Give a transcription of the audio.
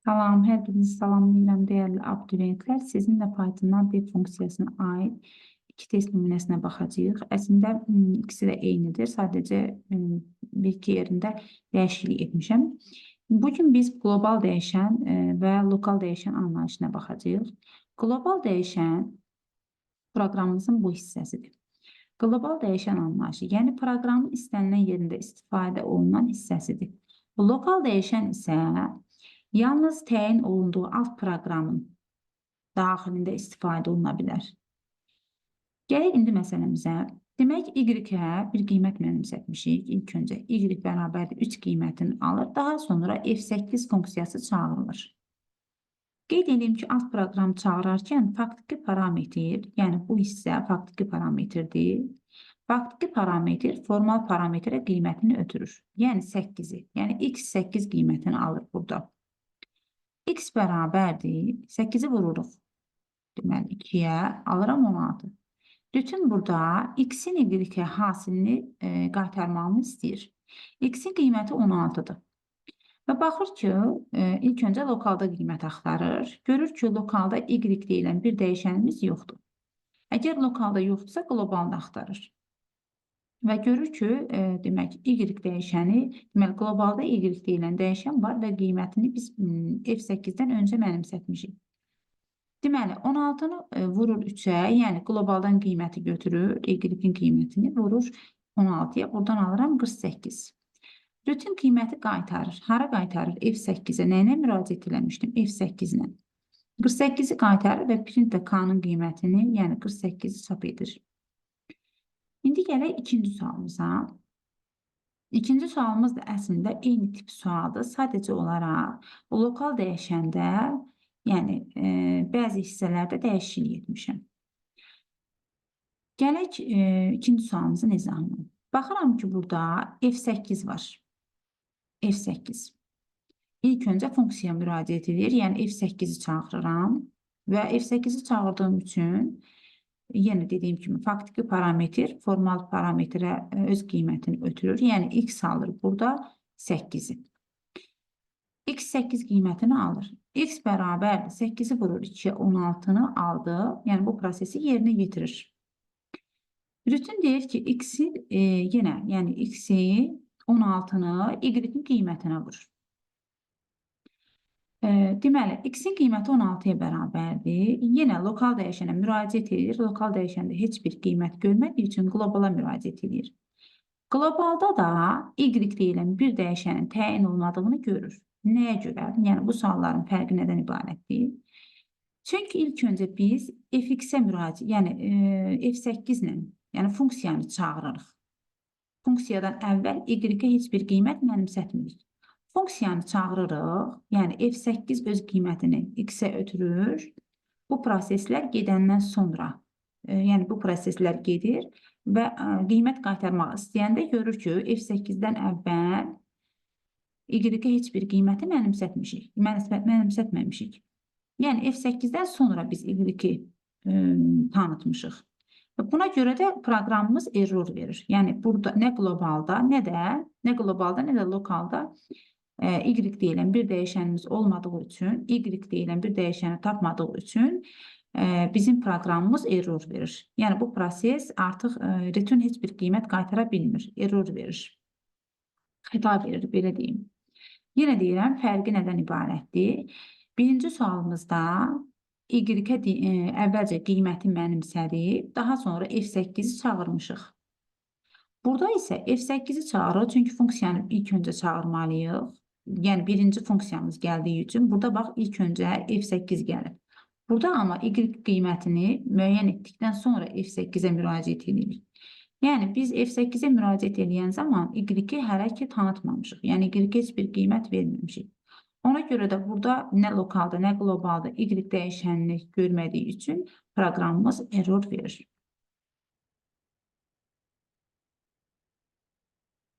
Salam, hər birinizi salamlayıram dəyərli abituriyentlər. Sizinlə Python-dan def funksiyasına aid iki test nümunəsinə baxacağıq. Əslində ikisi də eynidir. Sadəcə bir iki yerində dəyişiklik etmişəm. Bugün biz qlobal dəyişən və lokal dəyişən anlayışına baxacağıq. Qlobal dəyişən proqramımızın bu hissəsidir. Qlobal dəyişən anlayışı, yəni proqramın istənilən yerində istifadə olunan hissəsidir. Lokal dəyişən isə yalnız təyin olunduğu alt proqramın daxilində istifadə oluna bilər. Gələk indi məsələmizə. Demək, y-ə bir qiymət mənimsətmişik. İlk öncə y bərabərdir 3 qiymətini alır. Daha sonra f8 funksiyası çağırılır. Qeyd edeyim ki, alt proqram çağırarkən faktiki parametr, yəni bu hissə faktiki parametrdir. Faktiki parametr formal parametrə qiymətini ötürür. Yəni 8-i, yəni x 8 qiymətini alır burada. X bərabərdir. 8-i vururuq. Deməli, 2-yə alıram 16. Bütün burada x-in y hasilini qaytarmağımı istəyir. X-in qiyməti 16-dır. Və baxır ki, ilk öncə lokalda qiymət axtarır. Görür ki, lokalda y deyilən bir dəyişənimiz yoxdur. Əgər lokalda yoxdursa, qlobalda axtarır. Və görür ki, demək, y dəyişəni, deməli, qlobalda y deyilən dəyişən var və qiymətini biz F8-dən öncə mənimsətmişik. Deməli, 16-nı vurur 3-ə, yəni qlobaldan qiyməti götürür, y-in qiymətini vurur 16-ya, buradan alıram 48. Bütün qiyməti qaytarır. Hara qaytarır? F8-ə. Nə ilə müraciət eləmişdim? F8 ilə. 48-i qaytarır və print də k-nın qiymətini, yəni 48-i çap edir. İndi gələk ikinci sualımıza. İkinci sualımız da əslində eyni tip sualdır. Sadəcə olaraq lokal dəyişəndə, yəni bəzi hissələrdə dəyişiklik etmişəm. Gələk ikinci sualımızın izahına. Baxıram ki, burada F8 var. F8. İlk öncə funksiyaya müraciət edir. Yəni F8-i çağırıram və F8-i çağırdığım üçün yenə dediyim kimi faktiki parametr formal parametrə öz qiymətini ötürür. Yəni x alır burada 8-i. X 8 qiymətini alır. X bərabərdir 8-i vurur 2-yə 16-nı aldı. Yəni bu prosesi yerinə yetirir. Bütün deyir ki, x-i yenə, yəni x-i 16-nı y-in qiymətinə vurur. Deməli, x-in qiyməti 16-ya bərabərdir. Yenə lokal dəyişənə müraciət edir. Lokal dəyişəndə heç bir qiymət görmədiyi üçün qlobala müraciət edir. Qlobalda da y deyilən bir dəyişənin təyin olunmadığını görür. Nəyə görə? Yəni bu sualların fərqi nədən ibarətdir? Çünki ilk öncə biz fx-ə müraciət, yəni f8 ilə, yəni funksiyanı çağırırıq. Funksiyadan əvvəl y-ə heç bir qiymət mənimsətmirik. Funksiyanı çağırırıq, yəni F8 öz qiymətini x-ə ötürür. Bu proseslər gedəndən sonra, yəni bu proseslər gedir və qiymət qaytarmaq istəyəndə görür ki, F8-dən əvvəl y-ə heç bir qiyməti mənimsətmişik, mənimsətməmişik. Yəni F8-dən sonra biz y-i tanıtmışıq. Buna görə də proqramımız error verir. Yəni burada nə qlobalda, nə də lokalda y deyilən bir dəyişənimiz olmadığı üçün, y deyilən bir dəyişəni tapmadığı üçün bizim proqramımız error verir. Yəni bu proses artıq return heç bir qiymət qaytara bilmir, error verir. Xəta verir, belə deyim. Yenə deyirəm, fərqi nədən ibarətdir? Birinci sualımızda y-ə əvvəlcə qiyməti mənimsədib, daha sonra F8-i çağırmışıq. Burada isə F8-i çağırırıq, çünki funksiyanı ilk öncə çağırmalıyıq. Yəni birinci funksiyamız gəldiyi üçün burada bax ilk öncə F8 gəlib. Burada amma y qiymətini müəyyən etdikdən sonra F8-ə müraciət edirik. Yəni biz F8-ə müraciət edən zaman y-i hələ ki tanıtmamışıq. Yəni y-ə heç bir qiymət verməmişik. Ona görə də burada nə lokalda, nə qlobalda y dəyişənini görmədiyi üçün proqramımız error verir.